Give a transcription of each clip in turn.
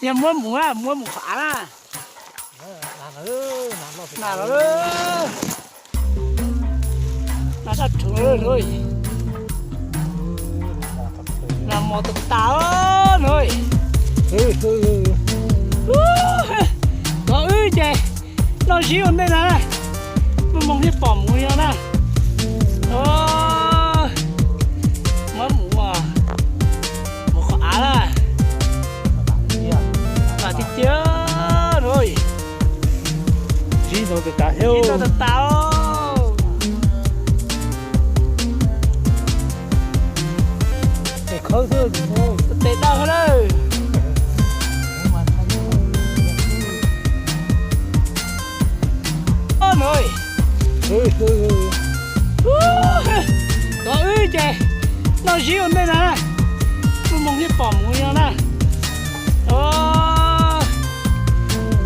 Yog muab mus na, muab mus qhov av na. Na los, na daj rhuv no, na mos tas tas no. Tov wb ces noj zib ua ntej na, muaj hmoo thiaj pom mus li no na. Muab mus, mus qhov av na. Vam tiag tiag no. Zib no tas tas thiab, zib no tas tas. Tes khawb xwb, tes dawb xwb lawm. Tov wb ces noj zib ua ntej na, muaj hmoo thiaj pom mus li no na.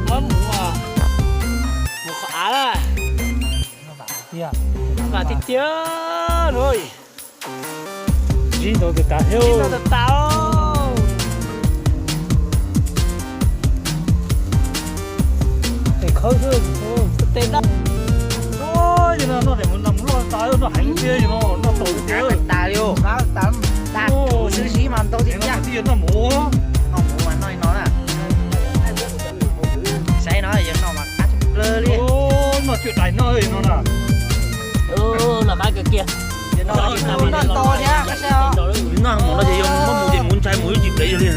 Muab mus, mus qhov av na. Vam tiag tiag no. Zib no tas tas thiab, zib no tas tas. Tes khawb xwb, tes dawb. Yog no noj mus, noj mus loj tas, noj heev tiag, yog no noj tau tiag. Tas li, tas, tus swb zib mas ntau tiag tiag. Noj mus, noj mus mas noj li no na. Saib no yog noj mas qab tshaj plaws li. Noj cuaj dais no no na. Noj qab kawg kiag. Noj ntau thiab, noj mus no ces yog muab mus ces mus ntshai mus ib tsis plev yog li.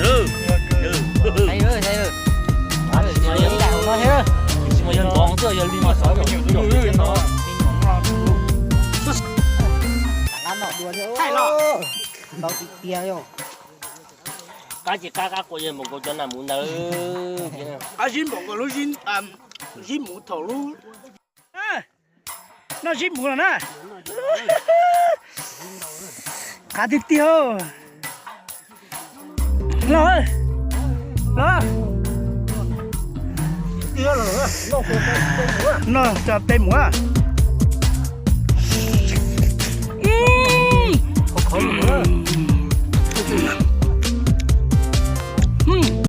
Ib daim hauv no thiab. Tsis mas yog ntov xwb, yog li mas xov. Thaij los. Ntau tiag tiag yog. Qab tsis qab, qab qua yog npaum nkaus cov nas mus ntawd. Qab zib npaum nkaus lub zib, zib mus thaum lub, noj zib mus lawm na. Qab tiag tiag. Los, los. Noj tso tej mus.